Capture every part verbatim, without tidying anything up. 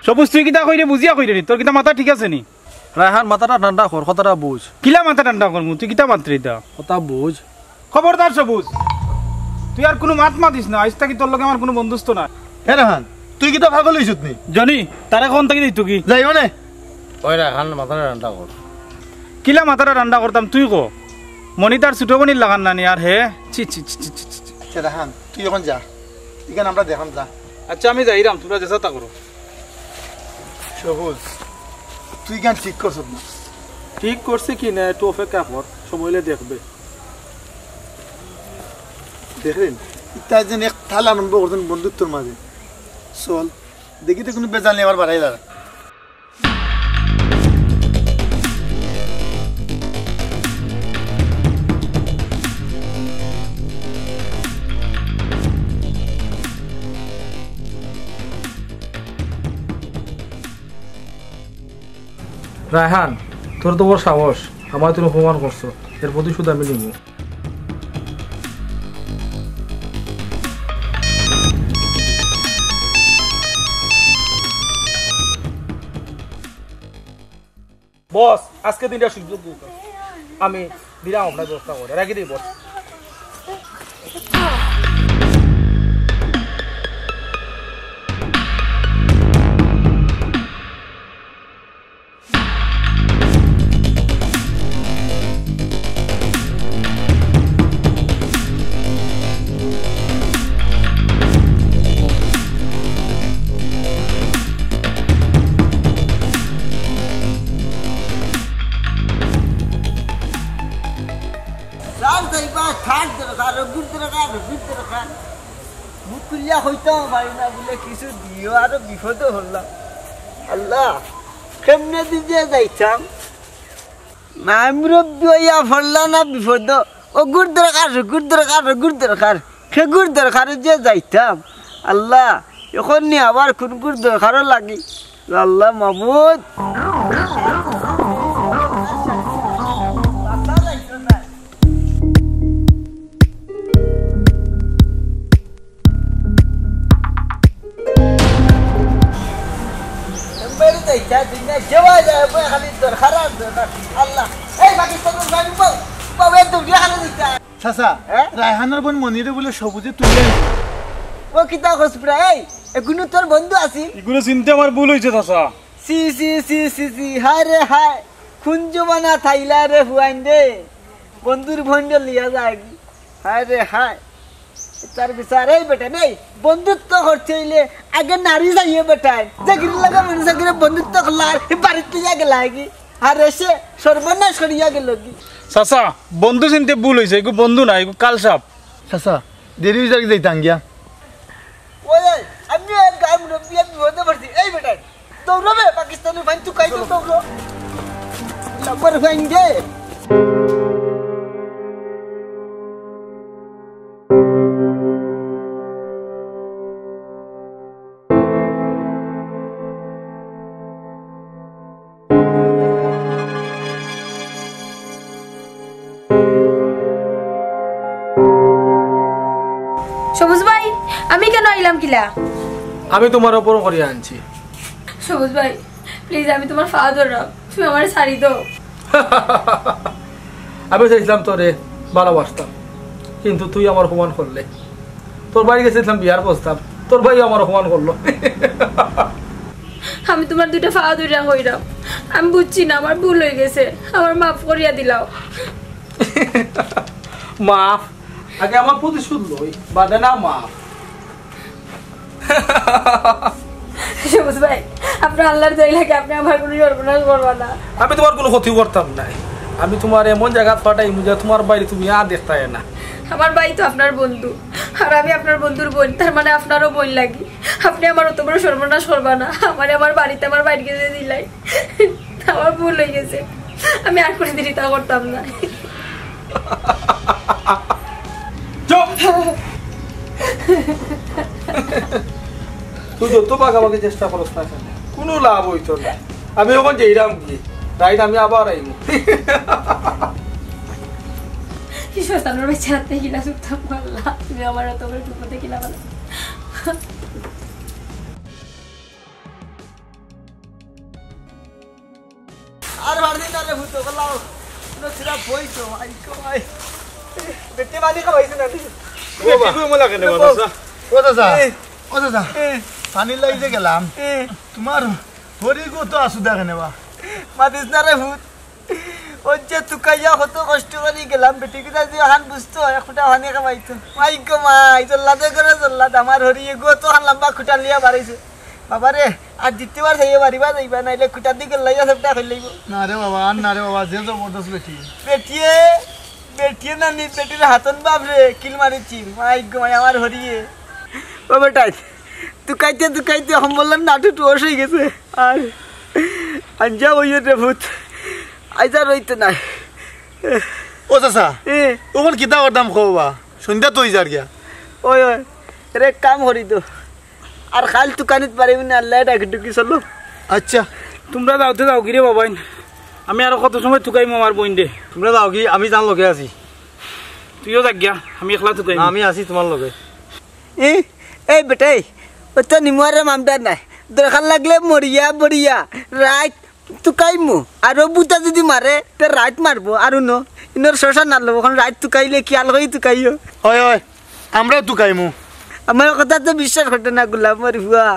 সবুজ, তুই কিতা কইরে বুঝিয়া কইরে নি? তোর কিতা মাথা ঠিক আছে নি? রায়হান, মাথাটা ঠান্ডা কর, কথাটা বুঝ। কিলা মাথা ঠান্ডা করমু? তুই কিতা মাতরে ইতা? কথা বুঝ। খবরদার সবুজ, তুই আর কুনু মাত মাতিস না। আইজ থাকি তোর লগে আমার কুনু বন্ধুত্ব নাই। এ রায়হান, তুই কিতা পাগল অইছত নি? জনি, তারে কখন থাকি দিত কি? যাইও নে। ওই রায়হান, মাথাটা ঠান্ডা কর। কিলা মাথাটা ঠান্ডা করতাম তুই ক? মনি তার ছোট বইনর লাখান নানি আর হে? ছি, ছি, ছি, ছি, ছি, ছি। আচ্ছা রায়হান, তুই অখন যা, ইখান আমরা দেখাম, যা। আচ্ছা, আমি যাইরাম, তুমরা যেতা তা করো। সবুজ, তুই ইখান ঠিক করছত না। ঠিক করছি কি না, একটু অপেক্ষা কর, সময় অইলে দেখবে। দেখরেন, ইতা যেন এক তাল আরম্ভ করছইন বন্ধুত্বর মাঝে। চল, দেখি তো কুনু বেজাল নি আবার বাড়াইলার। রায়হান, তোর তো বড় সাহস, আমারে তুই অপমান করছস, এর প্রতিশোধ আমি নিমু। বস, আজকে দিনটা সুযোগ দিন, আমি দিলাম আপনার ব্যবস্থা করে রাখি দিই বস। স্যার, যাইবা, থাক দরকার, রোগীর দরকার, রোগীর দরকার। মুখ খুলিয়া কইতাম পারি না বলে কিছু দিও, আরো বিপদে পড়লাম। আল্লাহ, কেমনে দিকে যাইতাম? না মুরব্বি অইয়া পড়লা না বিপদ। অগুর দরকার, অগুর দরকার, অগুর দরকার, হেগুর দরকার যে যাইতাম। আল্লাহ, অখন নি আবার কুনগুর দরকারও লাগি। আল্লাহ মাবুদ। বেড়ে যাইতা, দুনিয়া যেবা যায়, ওবা খালি দরকার আর দরকার। আল্লাহ, এই পাকিস্তানের ভাই, উবাও, উবাও, একদম রিয়া খালি দিতা। চাচা, হ্যাঁ? রায়হানর বইন মনিরে বুলে সবুজে তুলিয়া নিছে। ও কিতা কস প্রায়? এই, এগুনু তোর বন্ধু আছিল? ইগুনু চিনতে আমার ভুল অইছে, চাচা। সি, সি, সি, সি, সি, হায় রে হায়। কুন জমানা থাইলা রে হুয়াইন রে। বন্ধুর বইনরে লইয়া যায়গি। হায় রে হায়। তার বিচার এই বেটা নেই, বন্ধুত্ব করতে অইলে আগে নাড়ি যাইয়ে বেটায়, যেগির লগে মানুষ আগে বন্ধুত্ব করলা আর বাড়িত লইয়া গেলাগি, আর এসে সর্বনাশ করিয়া গেলগি। চাচা, বন্ধু চিনতে ভুল অইছে, এগু বন্ধু না, এগু কালসাপ। চাচা, দেরি অই যার কি যাইতাম গিয়া। ওই, ওই, আমি এক গাঁর মুরব্বি, আমি বিপদে পড়ছি। এই বেটায়, দৌড়ো বে, পাকিস্তানি ফাইন তুকাই তো দৌড়ো। লাম্বার ফাইন দে। সবুজ ভাই, আমি কেন আইলাম কিলা? আমি তোমার উপর করিয়া আনছি। সবুজ ভাই, প্লিজ, আমি তোমার পা ধররাম, তুমি আমারে ছাড়ি দেও। আমি চাইছিলাম তোরে ভালোবাসতাম, কিন্তু তুই আমার অপমান করলে। তোর ভাইর গেছে দিছিলাম বিয়ার প্রস্তাব, তোর ভাইও আমার অপমান করলো। আমি তোমার দুইটা পা ধরিয়া কইরাম, আমি বুঝছি না, আমার ভুল অই গেছে, আমার মাফ করিয়া দিলাও। মাফ? আগে আমার প্রতিশোধ লই, বাদে না মাফ। সবুজ ভাই, আপনে আল্লার দোয়াই লাগে, আপনে আমার কুনু সর্বনাশ করবা না। আমি তোমার কুনু ক্ষতি করতাম নায়। আমি তোমারে এমন জাগাত পাঠাইমু যে তোমার ভাইরে তুমি আর দেখতায় না। আমার ভাই তো আপনার বন্ধু, আর আমি আপনার বন্ধুর বইন, তার মানে আপনারও বইন লাগি। আপনে আমার অত বড় সর্বনাশ করবা না, আমারে আমার বাড়িত আমার ভাইর গেছে দিলাইন। আমার ভুল অই গেছে, আমি আর কুনুদিন ইতা করতাম না। চুপ! তুই যত বাগাবাগি চেষ্টা করস না কেনে, কুনু লাভ অইতো না। আমি অখন যাইরাম গি, রাইত আমি আবার আইমু। কি শয়তানর বাচ্চা, হাতে কিলা চুপ থাক, আল্লাহ, তুমি আমার অত বড় বিপদে কিলা বালা। ভূত ওগুলাও। নো, তোরা বই তো, আই কো ভাই। বেটি মানি খাওয়াইছে না নি? ও বা। বেটি ঘুমো লাগে না, ও বাবা। ও চাচা, এ। ও চাচা, এ। পানি লাগি যে গেলাম। এ। তোমার হরিগু তো আসু দেখে নেবা। মাতিস না রে ভূত। ওই যে তুকাইয়া কত কষ্ট করি গেলাম, বেটি কিতা যে হান বুঝতো, এক ফুটা পানি খাওয়াইতো। মাই গো মাই, জল্লাদে করে জল্লাদ, আমার হরি এগু তো হান লম্বা খুঁটা লিয়া বাড়াইছে। বাবা রে, আর দ্বিতীয়বার চাইও বাড়িবা যাইবা, নাইলে খুঁটাদি গল্লাইয়া সবটা করি লইব। না রে বাবা, আর না রে বাবা, যে জবরদস্ত বেটি। বেটিয়ে, বেটিয়ে না নি, বেটির হাতন বাপ রে, কিল মারিছি। মাই গো মাই, আমার হরিয়ে। ও বেটাই, তুকাইতে তুকাইতে এখন বললাম নাটু টুয়াশ হয়ে গেছে। আর আঞ্জা ওই রে ভূত, আইজা রইতে নাই। ও চাচা, এ। ওখান কিতা করতাম কও বা? সন্ধ্যা তো হই যার গিয়া। ওই, ওই, রে, এক কাম করি তো। আর খাল তুকানিত পারিবি না, আল্লাহ ডাকি ডুকি চলো। আচ্ছা। তোমরা যাওতে যাও গিরে বাবাইন। আমি আরো কত সময় তুকাইমু আমার বইন রে। তোমরা যাও কি, আমি যান লগে আছি। তুইও যাক গিয়া, আমি একলা তুকাইমু। না, আমি আছি তোমার লগে। এ, এই বেটাই, ও তো নিমুয়ারে মামদার নাই। দরকার লাগলে মরিয়া বরিয়া রাইত তুকাইমু। আর ও বুতা যদি মারে, তে রাইত মারবো। আর উনো, ইনোর শশা না লবো, এখন রাইত তুকাইলে কি আলগই তুকাইও। হয়, হয়, আমরাও তুকাইমু। আমার কথা তো বিশ্বাস করতে না, গোলামর ফুয়া।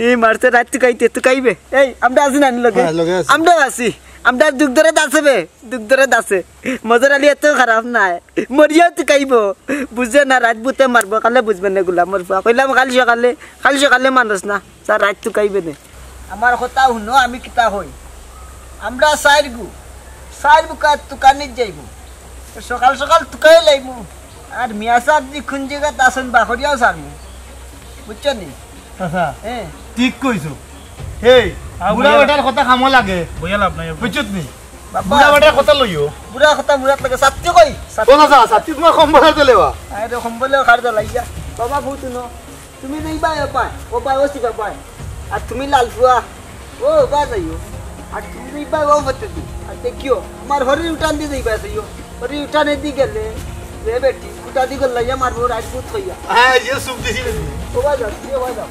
এই মারতে রাইত তুকাইতে তুকাইবে। এই, আমরা আছি না লগে? হ্যাঁ, লগে আছি। আমরাও আছি। আমরা দুখ ধরে দাসে বে, দুখ ধরে দাসে। মজর আলী এত খারাপ নাই। মরিয়াও তুকাইবো। বুঝে না, রাইত বুতে মারবো, কালে বুঝবে না গোলামর ফুয়া। কইলাম কাল সকালে, কাল সকালে মানুষ না। স্যার, রাইত তুকাইবে নে। আমার কথা হুনো, আমি কিতা কই। আমরা চাইর গু, চাইর বুকা তুকানিত যাইমু। সকাল সকাল তুকাই লাইমু। আর মিয়া সাহেব যে কোন জাগাত আছেন, বাখরিয়াও ছাড়মু। বুঝছো নি? চাচা, হ্যাঁ। ঠিক কইছো। এই, আও, বুড়া বুড়া বেটার কথা কামো লাগে। বুঝা লাভ নাই। বুঝছত নি? বাবা, বুড়া বেটার কথা লইও। বুড়া কথা বুড়াত লাগে। সাত্য কই? সাত্য। ও চাচা, সাত্য তোমার কম্বল হাতে লেবা। আরে কম্বলে কার জ্বালাইয়া। বাবা, ভূত ন। তুমি যাইবায় ও পায়, ও পায়, ও সিবা পায়। আর তুমি লালফুয়া, ও বা যাইও। আর তুমি যাইবায় ও পথেদি। আর দেখিও, আমার হরির উঠান দি যাইবায় যাইও। হরির উঠানেদি গেলে, যে বেটি, খুঁটাদি গল্লাইয়া মারবো, রাইত ভূত কইয়া। হ্যাঁ, এই যে সুপ দিছি রে। ও বা যাও, তুমি ও বা যাও।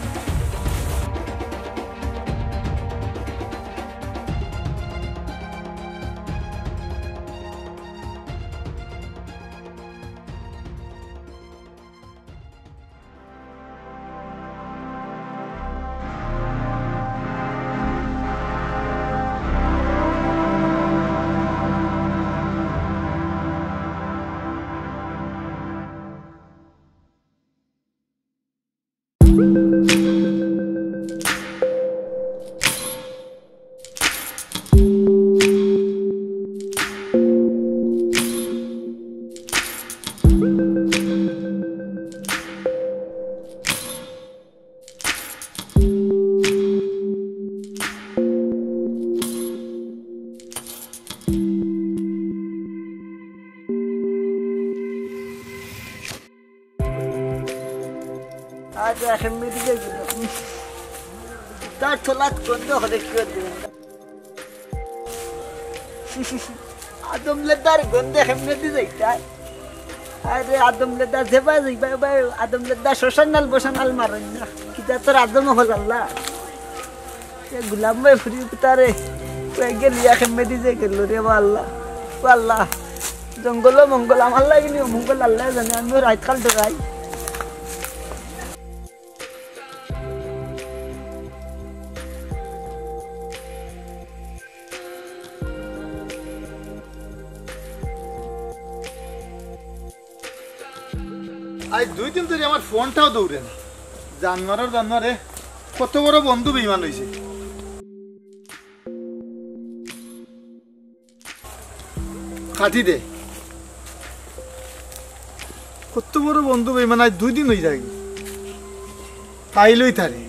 আজ এখন মেডিকেল গেল। তার তোলা গন্ধ হলে কি হতে? আদম লেদার গন্ধে কেমনে দি যাইতায়? আরে আদম লেদা যেবা যাইবা, এবার আদম লেদা শ্মশান নাল বসান নাল মারইন না। কিতা তোর আদম হল আল্লাহ। এ গুলাম ভাই ফুরি কুতারে, কই গেলি, কেমনে দি যে গেল রে বা আল্লাহ। ও আল্লাহ, জঙ্গল মঙ্গল আমার লাগি নি, মঙ্গল আল্লাহ জানে, আমি রাইত কাল ডরাই। আজ দুই দিন ধরি আমার ফোনটাও দৌড়ে না। জানোয়ারের জানোয়ারে কত বড় বন্ধু বেইমান হইছে। কাটি দে। কত বড় বন্ধু বেইমান, আজ দুই দিন হই যায়। পাইলই তারে।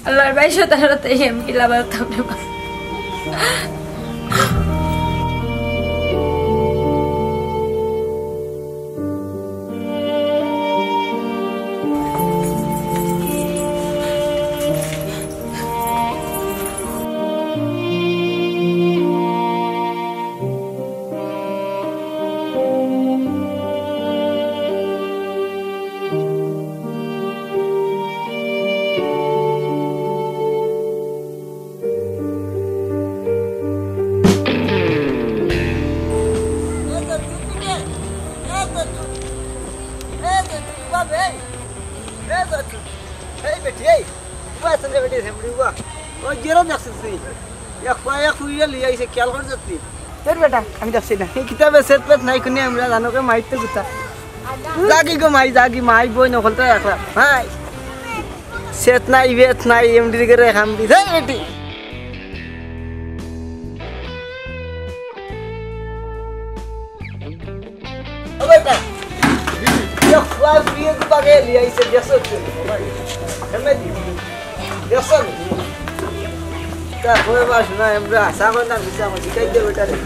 আল্লাহর ভাই সতারোতে এম কি লাভাতাম রে বা। বাবা, এই, এই বেটি, এই, উবা আছে রে বেটি, সেমরি উবা। ওই গেরো দেখছিস তুই? এক পা এক ফুইয়া লই আইছে, খেয়াল করে যাচ্ছি। তোর বেটা, আমি দেখছি না। এই কিতাবে সেট পেট নাই, কোনে আমরা জানো কে মাইর তো গুতা। জাগি গো মাই, জাগি মাই, বই নকলটা রাখলাম। হাই। সেট নাই, বেট নাই, এমডি করে খাম দি। হেই বেটি। ও বেটা, ইয়া খোয়া ফিরে তো বাগে লিয়া ইসে দেখছো তো। হেমে দি। দেখছো নি? তা কই বাস না, আমরা আশা করি না, দিছে আমার শিখাই দে বেটা রে।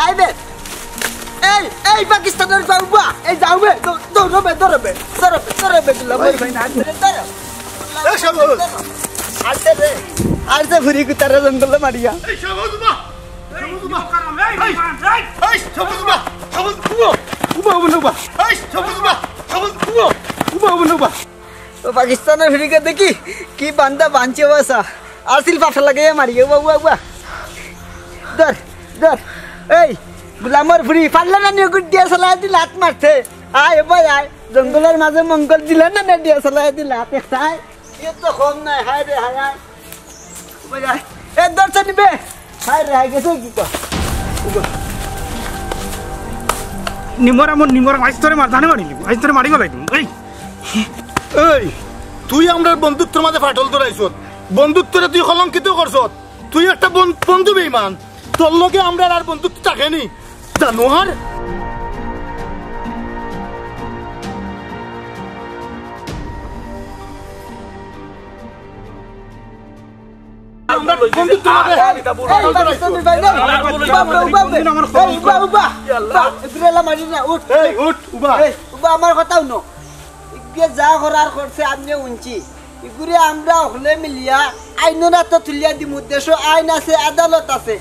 আই বে। এই, এই পাকিস্তানর বাবুয়া, এই যাও বে, ধ-, ধরো বে, ধরো বে, ধরো বে, ধরো বে, গুলামর ভাই, না, ধরে ধরো। এই সবুজ। আনতে রে, আর যে ফুরি কুতারে জঙ্গলে মারিয়া। এই সবুজ বা, সবুজ বা। এই, এই, এই সবুজ বা, সবুজ উবা, উবা, উবা, উবা। এই সবুজ বা, সবুজ উবা, উবা, উবা, উবা। ও পাকিস্তানর ফুরিকে দেখি, কি বান্দা বানছে বাসা। আসিল পাফা লাগাইয়া মারিয়া, উবা, উবা, উবা। ধর, ধর। এই, গুলামর ফুরি, পারলে না নিয়ে গুড দিয়া চালায় দিল লাত মারতে। আয়, এবার আয়। জঙ্গলর মাঝে মঙ্গল দিলে না, না দিয়া চালায় দিল লাত একটা, আয়। এ তো কম নাই, হায় রে, হায়, হায়। এবার আয়। এ, ধরছে নিবে। হায় রে, হায় গেছে কি কর? নিমর আমর, নিমর আইজ তোরে মার, জানে মারি নিব। আইজ তোরে মারি গলাই দিমু। এই। এই, তুই আমরার বন্ধুত্বর মাঝে ফাটল ধরাইছত। বন্ধুত্বরে তুই কলঙ্কিত করছত। তুই একটা বন-, বন্ধু বেইমান। তোর লগে আমরার আর বন্ধুত্ব থাকে নি, জানোয়ার। আমরা বন্ধুত্ব মাঝে এই, ফাটল ধরাইছত। বাপ রে, বাপ রে। এই, উবা, উবা। উবা, এগুলা মারিস না, উঠ। এই, উঠ, উবা। এই, উবা, আমার কথা হুনো। ইগুয়ে যা করার করছে, আপনে হুনছি। ইগুরে আমরা হকলে মিলিয়া আইনর আতো তুলিয়া দিমু। দেশো আইন আছে, আদালত আছে।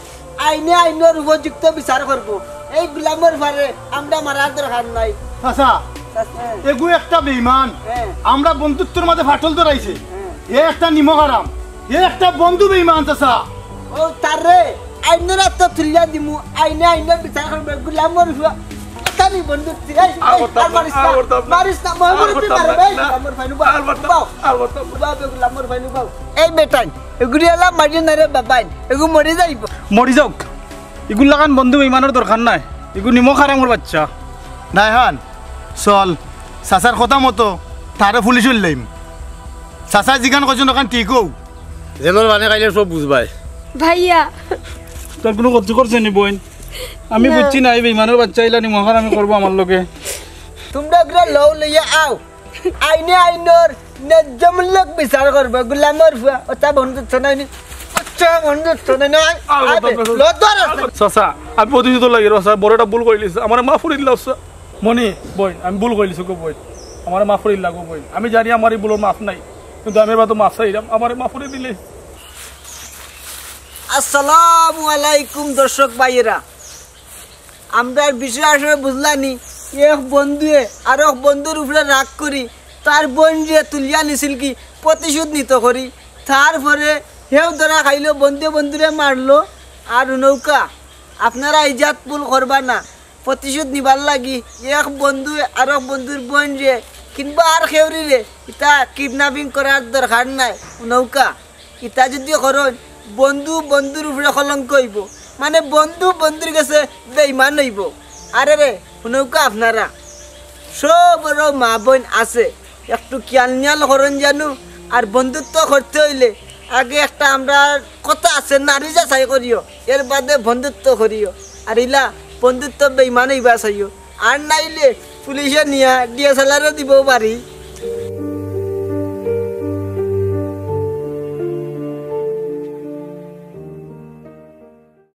আইনে আইনর উপযুক্ত বিচার করবো। এই গুলামর ফারে আমরা মারার দরকার নাই। চাচা, চাচা। এগু একটা বেইমান। হ্যাঁ। আমরা বন্ধুত্বর মাঝে ফাটল ধরাইছে। হ্যাঁ। এ একটা নিমক হারাম। এ একটা বন্ধু বেইমান, চাচা। ও, তারে আইনর আতো তুলিয়া দিমু, আইনে আইনর বিচার করবো। গুলামর ফুয়া, তানি বন্ধু, এই, আর এই, করতাম আর না, মারিস আর না, করতাম না। মারিস না, মহা আর বড় তুই করতাম মারে, না, এই, না। গুলামর ফাইনু বাও, আর করতাম না, বাও। আর করতাম না। বাও, বে গুলামর ফাইনু বাও। এই বেটাইন, এগুরে এলা মারিও না রে বাবাইন, এগু মরি যাইবো। মরি যাউক। ইগুর লাখান বন্ধু বেইমানর দরকার নাই। ইগু নিমক হারামর বাচ্চা। নাইহান, চল, চাচার কথা মতো তারে পুলিশো লইলাইমু। চাচা যেখান কইছইন ওখান ঠিক অউ। জেলর পানি খাইলে সব বুঝবায়। ভাইয়া। তোর কুনু ক্ষতি করছে নি বইন? আমি না। বুঝছি না, এই বেইমানর বাচ্চা ইলা নিমক হারামি করবো আমার লগে। তুমরা এগুরে লও লইয়া আও। আইনে আইনর ন্যায্যমূলক বিচার করবো। গুলামর ফুয়া, ওটা বন্ধুত্ব নাই নি। আচ্ছা, বন্ধুত্ব নাই নি। আয়, আয় বে, লো ধর আছে। চাচা, আমি প্রতিশোধ লাগি, চাচা, বড় একটা ভুল করিলিছি। আমারে মাফ করি দিলাও, চাচা। মনি, বইন, আমি ভুল করিলিছি গো বইন। আমারে মাফ করি দিলা গো বইন। আমি জানি আমার এই ভুলর মাফ নাই। কিন্তু আমি এবার তো মাফ চাইলাম। আমারে মাফ করি দিলে। আসসালামু আলাইকুম দর্শক ভাইয়েরা। আমরার বিষয় আসলে বুঝলানি, এক বন্ধুয়ে আরক বন্ধুর উপরে রাগ করি তার বইনরে তুলিয়া নিছিল কি প্রতিশোধ নিতো করি। তারপরে হেউ ধরা খাইলো, বন্ধুয়ে বন্ধুরে মারলো। আর নৌকা, আপনারা ইজাত ভুল করবা না, প্রতিশোধ নিবার লাগি এক বন্ধুয়ে আরক বন্ধুর বইনরে কিংবা আর কেউরিরে ইতা কিডন্যাপিং করার দরকার নাই। নৌকা, ইতা যদি করইন, বন্ধু বন্ধুর উপরে কলঙ্ক অইবো, মানে বন্ধু বন্ধুর গেছে বেইমান অইবো। আরে রে, হুনউক্কা আপনারা, সবরও মা বইন আছে, একটু খিয়াল নিয়াল করইন জানু। আর বন্ধুত্ব করতে অইলে আগে একটা আমরার কথা আছে, নারী যাচাই করিও, এর বাদে বন্ধুত্ব করিও। আর ইলা বন্ধুত্ব বেইমান অইবা চাইও, আর নাইলে পুলিশে নিয়া ডিএসএলআরও দিবো বাড়ি।